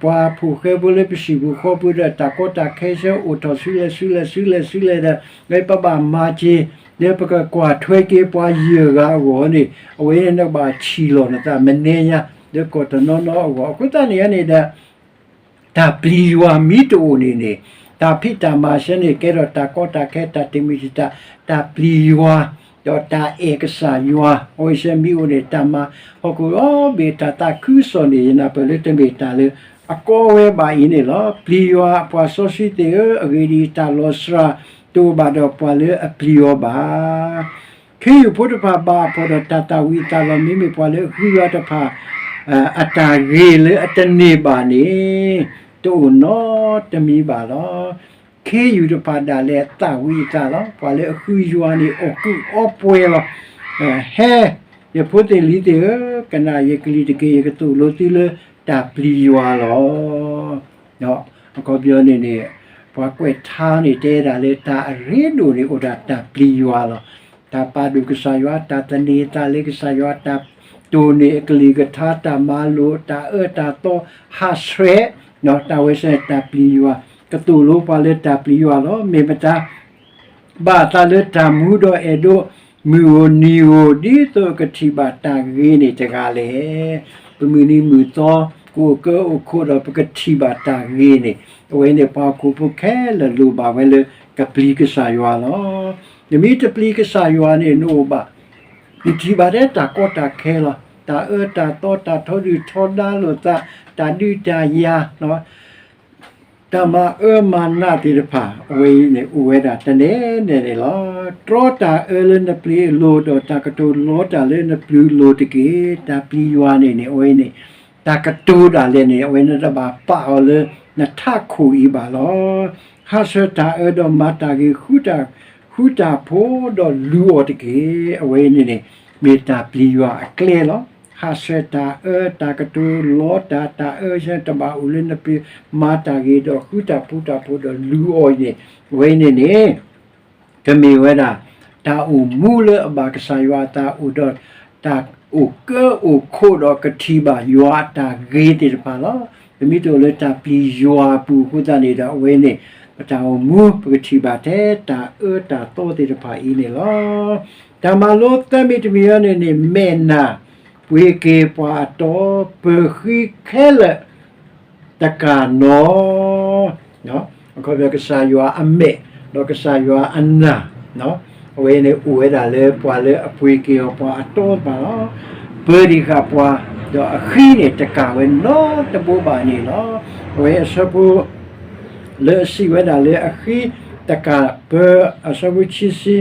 ပှၤဖိၣ်ဃဲဖိလၢပဟံၣ်ပူၤဃီပူၤဒီး တၢ်ကီတၢ်ခဲဆၢအိၣ်ထီၣ်ဆူလဲၣ်ဆူလဲၣ်ဆူလဲၣ်ဆူလဲၣ်ဒီး လၢပဘၣ်မၤက့ၤ လၢပကကွၢ်ထွဲက့ၤပှၤယဲၢ်ဂၤအဂီၢ်န့ၣ် အဝဲန့ၣ်နကဘၣ်ထံၣ်လီၤနသး မနဲညါ လၢကီၢ်တနီၤနီၤအဂီၢ် အဃိသတးန့ၣ်န့ၣ်ဒီး တၢ်ပျံၤယွၤမ့ၢ်တအိၣ်န့ၣ်န့ၣ် တၢ်ဖံးတၢ်မၤဆၢန့ၣ် ကဲထီၣ်တၢ်ကီတၢ်ခဲ တၢ်တမံၤတၢ် တၢ်ပျံၤယွၤ ဒီးတၢ်အဲၣ်ကစၢ်ယွၤ အဝဲဆၢမ့ၢ်အိၣ်န့ၣ် တၢ်မၤဟီၣ်ခိၣ်အီဘ့ၣ် တၢ်သးခုကစီၣ်န့ၣ် ယနၢ်ပၢၢ်လၢတမ့ၢ်တၢ်လၢအကီဝဲဘၣ်အံၤန့ၣ်လီၤ. ပျံၤယွၤအပှၤစီဆှံသ့ၣ်ဧၢ, အဂ့ၢ်ဒ်အံၤ, တၢ်လီၤစှၤတအိၣ်ဘၣ်ဒီးပှၤလၢအပျံၤယွၤဘၣ်. ခ့ယုၢ်ဖိတဖၣ်ဘၣ်အဖှီၣ်ဒီးတၢ်သၣ်ဝံၤအသးလီၤ. မ့မ့ၢ်ပှၤလၢအဃုယွၤတဖၣ် အတၢ်ဂ့ၤလၢအတန့ၢ်ဘၣ်န့ၣ် တအိၣ်နီတမံၤဘၣ်လီၤ. ခ့ယုၢ်တဖၣ်ဒၣ်လဲာ်သၣ်ဝံၤအသးလီၤ. ပှၤလၢအဃုယွၤန့ၣ် အီၣ်ကုးအီပှဲၤလီၤ. ဟဲ, ယဖိသ့ၣ်လံၤသ့ၣ်ဧၢ, ကနၣ်ယကလုၢ်တက့ၢ်. ယကသိၣ်လိသုလၢတၢ်ပျံၤယွၤလီၤ. အခီပညီန့ၣ်န့ၣ် ပှၤကွဲးထါန့ၣ် တဲဒၣ်လၢတၢ်အရ့ဒိၣ်န့ၣ် အိၣ်ဒၣ်တၢ်ပျံၤယွၤလီၤ. တၢ်ပာ်ဒိၣ်ကစၢ်ယွၤ, တၢ်သန့ၤသးလၢကစၢ်ယွၤ, တၢ်တိၢ်န့ၢ်အကလုၢ်ကထါ, တၢ်မၤလိာ်, တၢ်အၢတၢ်သီ, ဟးဆှဲး, တၢ်ဝဲဆၢတၢ်ပျံၤယွၤ, ကသိၣ်လိပှၤလၢတၢ်ပျံၤယွၤလီၤ. မ့ၢ်မတၤ ဘၣ်အသးလၢတၢ်မူဒီးအဲၣ်ဒိး မုၢ်ဧိၤနံၤဧိၤ ဒ်သိးကထံၣ်ဘၣ်တၢ်ဂ့ၤန့ၣ်တဂၤလဲၣ်. ပမုၢ်နံၤမုၢ်သီ ကအိၣ်ကၢအိၣ်ခိးဒီးပကထံၣ်ဘၣ်တၢ်ဂ့ၤန့ၣ် အဝဲန့ၣ်ပှၤဟီၣ်ခိၣ်ဖိခဲလၢာ်လိၣ်ဘၣ်ဝဲလၢကပျံၤကစၢ်ယွၤလီၤ. နမ့ၢ်တပျံၤကစၢ်ယွၤန့ၣ် နအိၣ်ဘၣ် နထံၣ်ဘၣ်ထဲတၢ်ကီတၢ်ခဲလီၤ. တၢ်အၢတၢ်သီ တၢ်ထီဒုၣ်ထီဒါလိာ်သး တၢ်ဒုးတၢ်ယၤ တၢ်မၤအၢမၤနးသ့ၣ်တဖၣ် အဝဲအံၤန့ၣ် အိၣ်ဝဲဒၣ်တနဲၤနဲၤန့ၣ်လီၤ. တြီတၢ်အၢလၢနပျ့ၤအလိၤ ဒီးတၢ်ကတိၤလီတၢ်လၢနပျုၤအလိၤတက့ၢ်. တၢ်ပျံၤယွၤန့ၣ်န့ၣ် အဝဲအံၤန့ၣ် တၢ်ကတိၤဒၣ်လဲာ်န့ၣ် အဝဲန့ၣ်တဘၣ်ပာ်အီၤလၢနထးခိၣ်အံၤဘၣ်လီၤ. ဟးဆှဲးတၢ်အၢဒီးမၤတၢ်ဂ့ၤ ဃုတၢ် ဃုတၢ်ဖိးဒီးလူၤအီၤတက့ၢ်. အဝဲအံၤန့ၣ်န့ၣ် မ့ၢ်တၢ်ပျံၤယွၤအကျဲလီၤ. ဟးဆှဲးတၢ်အၢ တၢ်ကတိၤလီတၢ် တၢ်အၢဆၢတဘၣ်အိၣ်လၢနပျ့ၤ မၤတၢ်ဂ့ၤဒီးဃုတၢ်ဖိးတၢ်ဖိးဒီးလူၤအီၤအံၤန့ၣ် အဝဲအံၤန့ၣ်န့ၣ် ကမ့ၢ်ဝဲဒၣ် တၢ်အိၣ်မူလၢအဘၣ်ကစၢ်ယွၤအသးအိၣ်ဒီး တၢ်အိၣ်ကၢအိၣ်ခိးဒီးကထံၣ်ဘၣ်ယွၤအတၢ်ဂ့ၤသ့ၣ်တဖၣ်လီၤ. ပမ့ၢ်တအိၣ်လၢတၢ်ပျံၤယွၤအပူၤအဃိသတးန့ၣ်ဒီး အဝဲန့ၣ် ပတၢ်အိၣ်မူ ပကထံၣ်ဘၣ်ထဲတၢ်အၢတၢ်သီသ့ၣ်တဖၣ်အံၤန့ၣ်လီၤ. တၢ်မၤလိသၢမံၤတမံၤအံၤန့ၣ်န့ၣ် မဲာ်နၢ် ပှ့ၤက့ၤပှၤအတီ ပၢၤဃံခဲလၢာ် တကးနီၤ အခီပညီ ကစၢ်ယွၤအမဲာ် ဒီးကစၢ်ယွၤအနၢ် အဝဲန့ၣ်အိၣ်ဝဲဒၣ်လၢပှၤလၢအပှ့ၤက့ၤအီၤပှၤအတီတဖၣ်လီၤ. ပၢၤဒံးဃာ်ပှၤ ဒီးအဃံန့ၣ် တကးဝဲနီတဘိဘၣ်န့ၣ်လီၤ. အဝဲအဆၢဖိ လၢအစံးဝဲဒၣ်လၢအဃံတကး ပၢၤ အဆၢဖိခံဆံ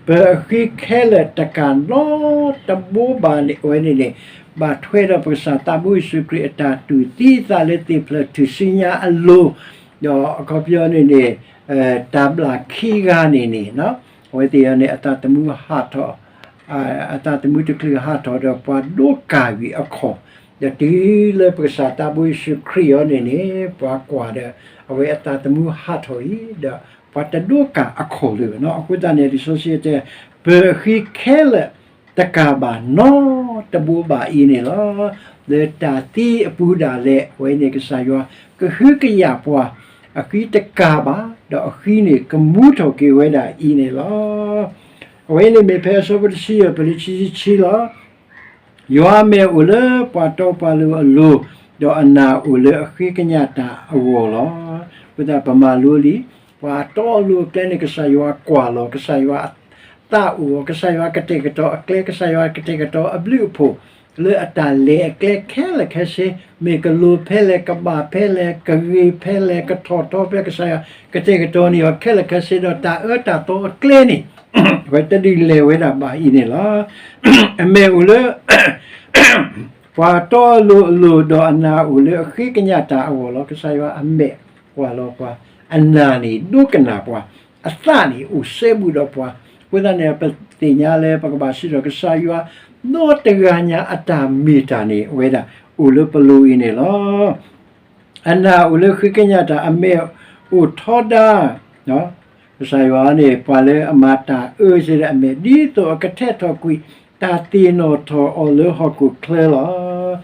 ပၢၤအဃံခဲလၢာ်တကးနီတဘိဘၣ်န့ၣ် အဝဲန့ၣ်န့ၣ် ဘၣ်ထွဲဒီးပကစၢ်သးဘိယ့ၣ်ၡူးခရံာ်အတၢ်တူၢ်သံအသးလၢသ့ၣ်ဖျၢၣ်ထူၣ်စုညါအလိၤ ဒီးအခီပညီန့ၣ်န့ၣ် တၢ်ဘျၣ်ခံဂၤန့ၣ်န့ၣ် အဝဲသ့ၣ်အံၤန့ၣ် အသးသမူဟးထီၣ် အသးသမူတချုးဟးထီၣ်ဒီးပှၤဒိးကၢ်ကွံာ်အခီၣ်, ဒီးတုၤလၢပကစၢ်သးဘိယ့ၣ်ၡူးခရံာ်အံၤန့ၣ်န့ၣ် ပှၤကွၢ်ဒီး အဝဲအသးသမူဟးထီၣ်အံၤ ဒီးပှၤတဒိးကၢ်အခီၣ်လၢၤဘၣ်နီၤ. အဃိသတးန့ၣ် လံာ်စီဆှံတဲ ပၢၤအဃံခဲလၢာ် တကးဘၣ်နီတဘိဘၣ်အံၤန့ၣ်လီၤ. လၢတၢ်သံအပူၤဒၣ်လဲာ် အဝဲန့ၣ်ကစၢ်ယွၤကဟုကယာ်ပှၤ အဃံတကးဘၣ် ဒီးအဃံန့ၣ်ကမူထီၣ်က့ၤဝဲဒၣ်အံၤန့ၣ်လီၤ. အဝဲန့ၣ်မ့ၢ်ဖဲအဆၢဖိတဆံယဲၢ် ပလၢခံဆံခံလီၤ. ယွၤအမဲာ်အိၣ်လၢပှၤတီပှၤလိၤအလိၤ, ဒီးအနၢ်အိၣ်လၢအဃ့ကညးတၢ်အဂီၢ်လီၤ. အဃိသတးပမၤလိလံ, ပှၤအတီအလိၤအကျဲန့ၣ် ကစၢ်ယွၤကွၢ်လီၤ, ကစၢ်ယွၤသးအိၣ်အီၤ, ကစၢ်ယွၤကတဲာ်ကတီၤအကျဲ, ကစၢ်ယွၤကတဲာ်ကတီၤအဘျုးအဖှိၣ် လၢအတၢ်လဲၤအကျဲခဲလၢာ်ခဲဆ့, မ့ၢ်ကလိၤဖဲလဲၣ်, ကဘၣ်ဖဲလဲၣ်, ကဂ့ၤဖဲလဲၣ်, ကထီၣ်ထီဖဲလဲၣ်, ကစၢ်ယွၤကတဲာ်ကတီၤန့ၢ်အီၤခဲလၢာ်ခဲဆ့ဒီး တၢ်အၢတၢ်သီအကျဲန့ၣ် အဝဲတဒုးလဲၤဝဲဒၣ်ဘၣ်အံၤန့ၣ်လီၤ. အမဲာ်အိၣ်လၢ ပှၤတီအလိၤအလိၤ, ဒီးအနၢ်အိၣ်လၢအဃ့ကညးတၢ်အဂီၢ်လီၤ. ကစၢ်ယွၤအမဲာ်ကွၢ်လီၤပှၤ, အနၢ်န့ၣ်ဒိကနၣ်ပှၤ, အသးန့ၣ်အိၣ်စဲဘူးဒီးပှၤ. အဃိသတးန့ၣ် ပသ့ၣ်ညါလၢပကဘၣ်စံးထီၣ် ကစၢ်ယွၤနီတဂၤညါအတၢ်မ့ၢ်တၢ်န့ၣ် အဝဲဒၣ်အိၣ်လၢပလိၤအံၤန့ၣ်လီၤ. အနၢ်အိၣ်လၢဃ့ကညးတၢ်, အမဲာ်အိၣ်ထီဒါ, ကစၢ်ယွၤန့ၣ် ပှၤလၢအမၤတၢ်အၢစ့ၢ်ဒီးအမဲာ် ဒ်သိးအကထဲးထီၣ်ကွံာ် တၢ်သ့ၣ်နီၣ်ထီၣ်အီၤလၢဟီၣ်ခိၣ်ချၢလီၤ.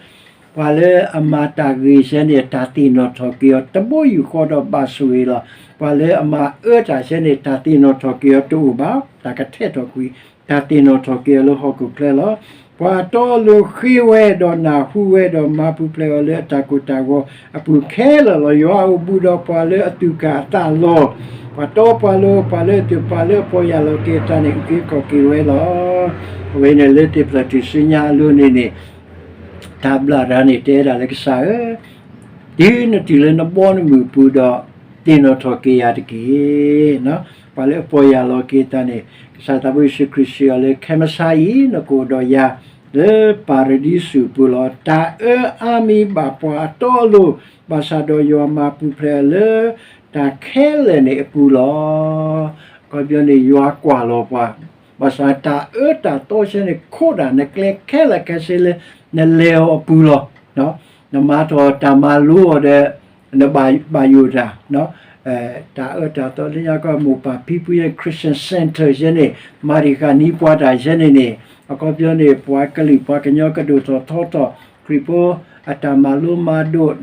ပှၤလၢအမၤတၢ်ဂ့ၤစ့ၢ်န့ၣ် တၢ်သ့ၣ်နီၣ်ထီၣ်က့ၤအီၤတဘိယူၢ်ဃီဒီးဘၣ်ဆိၣ်ဂ့ၤလီၤ. ပှၤလၢအမၤအၢတၢ်စ့ၢ်န့ၣ် တၢ်သ့ၣ်နီၣ်ထီၣ်က့ၤအီၤတအိၣ်ဘၣ်, တၢ်ကထဲးထီၣ်ကွံာ် တၢ်သ့ၣ်နီၣ်ထီၣ်က့ၤအီၤလၢဟီၣ်ခိၣ်ချၢလီၤ. ပှၤတီအလိၤဃ့ဝဲဒီးနၢ်ဟူဝဲဒီးမၤပူၤဖျဲးအီၤလၢအတၢ်ကိၢ်တၢ်ဂီၤအပူၤခဲလၢာ်လီၤ. ယွၤအိၣ်ဘူးဒီးပှၤလၢအသူၣ်ကၢ်အသးလီၤ. ပှၤတီပှၤလိၤ ပှၤလၢအသူၣ်ပှၤလၢအပီၢ်ယၢ်လီၤက့ၤအသးန့ၣ် အုၣ်က့ၤခီၣ်က့ၤဝဲလီၤ. အဝဲန့ၣ်လၢသ့ၣ်ဖျၢၣ်ထူၣ်စုညါအလိၤန့ၣ်န့ၣ် တၢ်ဘျၣ်တၢ်န့ၣ် တဲဒၣ်လၢကစၢ်ဧၢ, တုၤနတုၤလၢနဘီနမုၢ်အပူၤဒီး သ့ၣ်နီၣ်ထီၣ်က့ၤယၤတက့ၢ်. ပှၤလၢအပီၢ်ယၢ်လီၤက့ၤအသးန့ၣ် ကစၢ်သးဘိယ့ၣ်ၡူးခရံာ်စံးအီၤလၢ ခဲမုၢ်ဆါအံၤ နကအိၣ်ဒီးယၤ လၢပၤရဒံစူးအပူၤလီၤ. တၢ်အၢအါမံၤဘၣ်ပှၤအတီအလိၤ, ဘၣ်ဆၣ်ဒီးယွၤမၤပူၤဖျဲးအီၤလၢ တၢ်ခဲလၢာ်န့ၣ်အပူၤလီၤ. အခီပညီန့ၣ် ယွၤကွၢ်လီၤပှၤ, ဘၣ်ဆၣ်တၢ်အၢတၢ်သီစ့ၢ်န့ၣ် ခိးဒၣ်နကျဲခဲလၢာ်ခဲဆ့လၢ နလဲၤအီၤအပူၤလီၤ. နမၤထီၣ်တၢ်မၤလိအီၤဒီး နဘၣ်ယိၣ်တၢ် တၢ်အၢတၢ်သီလၢညါကီၢ်မိၢ်ပၢ်ဖံဖုယဲ Christian Center ယဲန့ၣ် မၤတံၢ်ဃာ်နံၤပှၤတၢ်ယဲန့ၣ်န့ၣ် အခီပညီန့ၣ် ပှၤကလုာ်ပှၤကညီကဒိၣ်ထီၣ်ထီထီၣ် ခရံာ်ဖိအတၢ်မၤလိမၤဒိး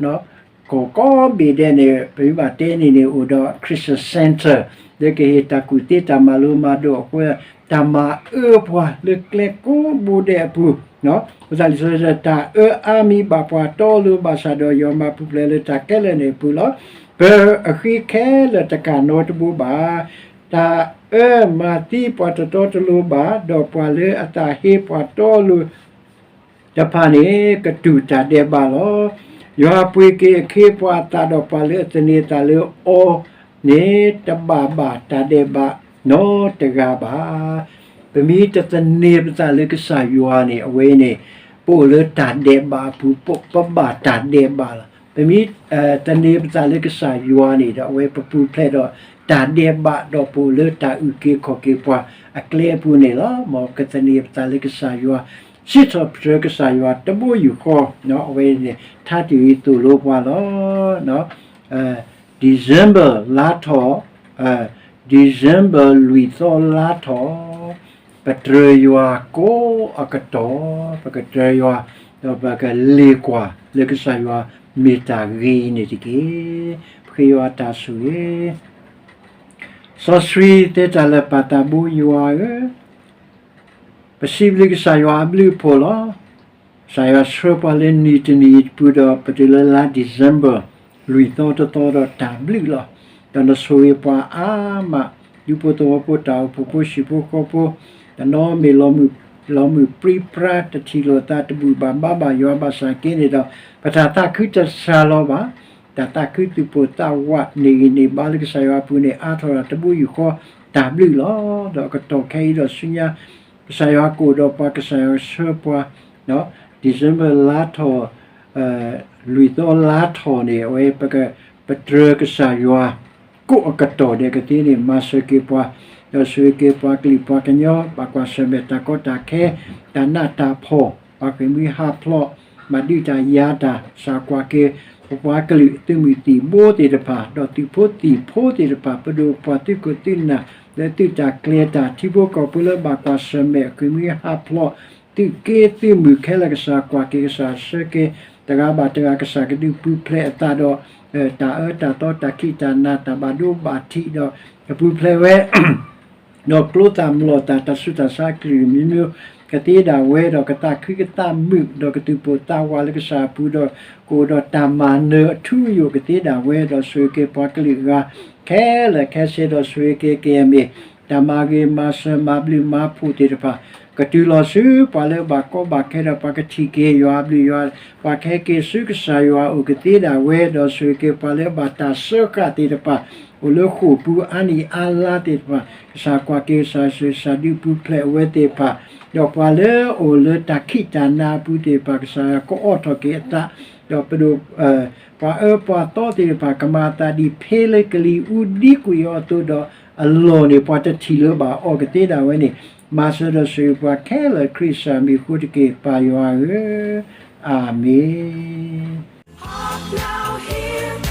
ကီၢ်ကိးဘ့ၣ်ဒဲးန့ၣ် ပမ့ၢ်ဘၣ်တဲန့ၣ်န့ၣ် အိၣ်ဒီး Christian Center လၢကဟ့ၣ်တၢ်ကူၣ်သ့တၢ်မၤလိမၤဒိးအဃိ တၢ်မၤအၢပှၤလၢကျဲကိးဘိဒဲးအပူၤ အဃိသတးလံာ်စီဆှံတဲ တၢ်အၢအါမံၤဘၣ်ပှၤတီအလိၤ ဘၣ်ဆၣ်ဒီးယွၤမၤပူၤဖျဲးလၢတၢ်ခဲလၢာ်န့ၣ်အပူၤလီၤ. ပၢၤအဃံခဲလၢာ်တကးနီတဘိဘၣ်. တၢ်အၢမၤသံပှၤတတီတလိၤဘၣ်, ဒီးပှၤလၢအသးဟ့ပှၤတီအလိၤ တဖၣ်န့ၣ် ကတူၢ်တၢ်ဒဲးဘးလီၤ. ယွၤပှ့ၤက့ၤအခ့အပှၤအသးဒီးပှၤလၢအသန့ၤအသးလၢအီၤန့ၣ် တဘၣ်ဘၣ်တၢ်ဒဲးဘးနီတဂၤဘၣ်. ပမ့ၢ်တသန့ၤပသးလၢကစၢ်ယွၤန့ၣ် အဝဲန့ၣ် ပအိၣ်လၢတၢ်ဒဲးဘးအပူၤ ပဘၣ်တၢ်ဒဲးဘးလီၤ. ပမ့ၢ်သန့ၤပသးလၢကစၢ်ယွၤန့ၣ်ဒီး အဝဲပပူၤဖျဲးဒီးတၢ်ဒဲးဘး ဒီးပအိၣ်လၢတၢ်အုၣ်က့ၤခီၣ်က့ၤပှၤအကျဲအပူၤန့ၣ်လီၤ. မ်ကသန့ၤပသးလၢကစၢ်ယွၤ စံးထီၣ်ပတြၢၤကစၢ်ယွၤတဘိယူၢ်ဃီ အဝဲန့ၣ် ထါတံၢ်အံၤသိၣ်လိပှၤလီၤ. December လါထီၣ်, December လွံၢ်သီလါထီၣ်, ပတြၢၤယွၤကိးအကတီၢ်, ပကတြၢၤယွၤ ဒီးပကလ့ၣ်ကွၢ်လၢကစၢ်ယွၤ မ့ၢ်တၢ်ဂ့ၤအံၤန့ၣ်တက့ၢ်. ပဃ့ယွၤတၢ်ဆိၣ်ဂ့ၤ, စီဆှံတဲတၢ်လၢပၢ်သးဘိယွၤဧၢ, ပစံးဘျုးကစၢ်ယွၤအဘျုးအဖှိၣ်လီၤ. ကစၢ်ယွၤဆှၢပှၤလၢနံၣ်တနံၣ်အံၤတပူၤဒီး ပတုၤလၢလါ December လွံၢ်သီတသီဒီးတၢ်ဘျုးလီၤ. ဒီးနဆိၣ်ဂ့ၤပှၤအါမး, ဒူဖိသဝီဖိ တၢ်အိၣ်ဖှိၣ်ဖိ ဟံၣ်ဖိဃီဖိ, တနီၤမ့ၢ်လီၤမုၢ်ပြံပြါ တထံၣ်လိာ်သး တဘူၣ်ဘၣ်ဘါဘၣ်ယွၤဘၣ်ဆၣ်က့န့ၣ်ဒီး ပတၢ်သးခုတစှၤလီၤဘၣ်. တၢ်သးခုသူၣ်ပိၢ်သးဝး န့ၢ်ဂံၢ်န့ၢ်ဘါလၢကစၢ်ယွၤအပူၤန့ၣ် အါထီၣ်တၢ်တဘိယူၢ်ဃီ တၢ်ဘျုးလီၤ. ဒီးအကတီၢ်ခဲအံၤဒီးဆူညါ ကစၢ်ယွၤကအိၣ်ဒီးပှၤ ကစၢ်ယွၤဆှၢပှၤ, December လါထီၣ်, လွံၢ်သီလါထီၣ်န့ၣ် အဝဲပကပတြၢၤကစၢ်ယွၤ ကိးအကတီၢ်ဒဲးကသ့န့ၣ် မၤစၢၤက့ၤပှၤ, ဒီးဆိၣ်ဂ့ၤက့ၤပှၤကလုာ်ပှၤကညီ ဘၣ်ကွၢ်ဆၢၣ်မဲာ်တၢ်ကီတၢ်ခဲ, တၢ်နးတၢ်ဖှီၣ်, ပှၤဃ့ၢ်မှံဟးဖျိး, ဘၣ်ဒုးတၢ်ယၤတၢ် ကစၢ်ကွၢ်က့ၤ ပပှၤကလုာ်သုးမုၢ်သံၣ်ဘိသ့ၣ်တဖၣ် ဒီးသုးဖိသံၣ်ဖိသ့ၣ်တဖၣ် ပဒိၣ်ပှၤသုးခိၣ်သုးနၢ် လၢသုးတၢ်ကျဲၤတၢ် ထံဖိကီၢ်ဖိလၢဘၣ်ကွၢ်ဆၢၣ်မဲာ် ဃ့ၢ်မှံဟးဖျိး သုးက့သုးမုၢ်ခဲလၢာ် ကစၢ်ကွၢ်က့ၤ ကစၢ်ဆှၢက့ၤ တဂၤဘၣ်တဂၤ ကစၢ်ကဒုးပူၤဖျဲးအသးဒီး တၢ်အၢတၢ်သီ တၢ်ခံးတၢ်နၤ တၢ်ဘၣ်ဒိဘၣ်ထံးဒီး ကပူၤဖျဲးဝဲ ဒီးကျိသၣ်မျိာ်သၣ် တၢ်ဆူးတၢ်ဆါအကလုာ်ကလုာ် ကသ့ဒၣ်ဝဲဒီး ကသးခုကသးမုာ် ဒီးကသူၣ်ပိၢ်သးဝးလၢကစၢ်အပူၤဒီး ကအိၣ်ဒီးတၢ်မၤနၢၤအထူအယိာ်ကသ့ဒၣ်ဝဲ ဒီးဆိၣ်ဂ့ၤက့ၤပှၤကလုာ်အဂၤ ခဲလၢာ်ခဲဆ့ ဒီးဆိၣ်ဂ့ၤက့ၤက့ၤအမ့ၢ် တၢ်မၤဂ့ၤမၤစၢၤမၤဘျုးမၤဖှိၣ်သ့ၣ်တဖၣ် ကတုၤလီၤဆူပှၤလၢဘၣ်ကီဘၣ်ခဲဒီး ပှၤကထံၣ်က့ၤယွၤအဘျုးယွၤ ပှၤကဟဲက့ၤဆူကစၢ်ယွၤအအိၣ်ကသ့ဒၣ်ဝဲ ဒီးဆိၣ်ဂ့ၤက့ၤပှၤလၢဘၣ်တၢ်စၢဃာ်သ့ၣ်တဖၣ် အိၣ်လၢဃိာ်ပူၤအါနံၣ်အါလါသ့ၣ်တဖၣ် ကစၢ်ကွၢ်က့ၤ ကစၢ်ဆှၢ ကစၢ်ဒုးပူၤဖျဲးအဝဲသ့ၣ်တဖၣ် ဒီးပှၤလၢအအိၣ်လၢတၢ်ခံးတၢ်နၤအပူၤသ့ၣ်တဖၣ် ကစၢ်ယွၤကအိးထီၣ်က့ၤအသး ဒီးပဒိၣ် ပှၤအၢပှၤသီသ့ၣ်တဖၣ် ကမၤအသးဒ်ဖ့လၢကလံၤအူဒံကွံာ်အီၤအသိးဒီး အလီၢ်န့ၣ် ပှၤတထံၣ်လၢၤဘၣ်အီၤကသ့ဒၣ်ဝဲန့ၣ် မၤစၢၤဒီးဆိၣ်ဂ့ၤပှၤခဲလၢာ် ခရံာ်ကစၢ်မံၤအဃိတက့ၢ် ပၢ်ယွၤဧၢ, အၤမ့ၣ်.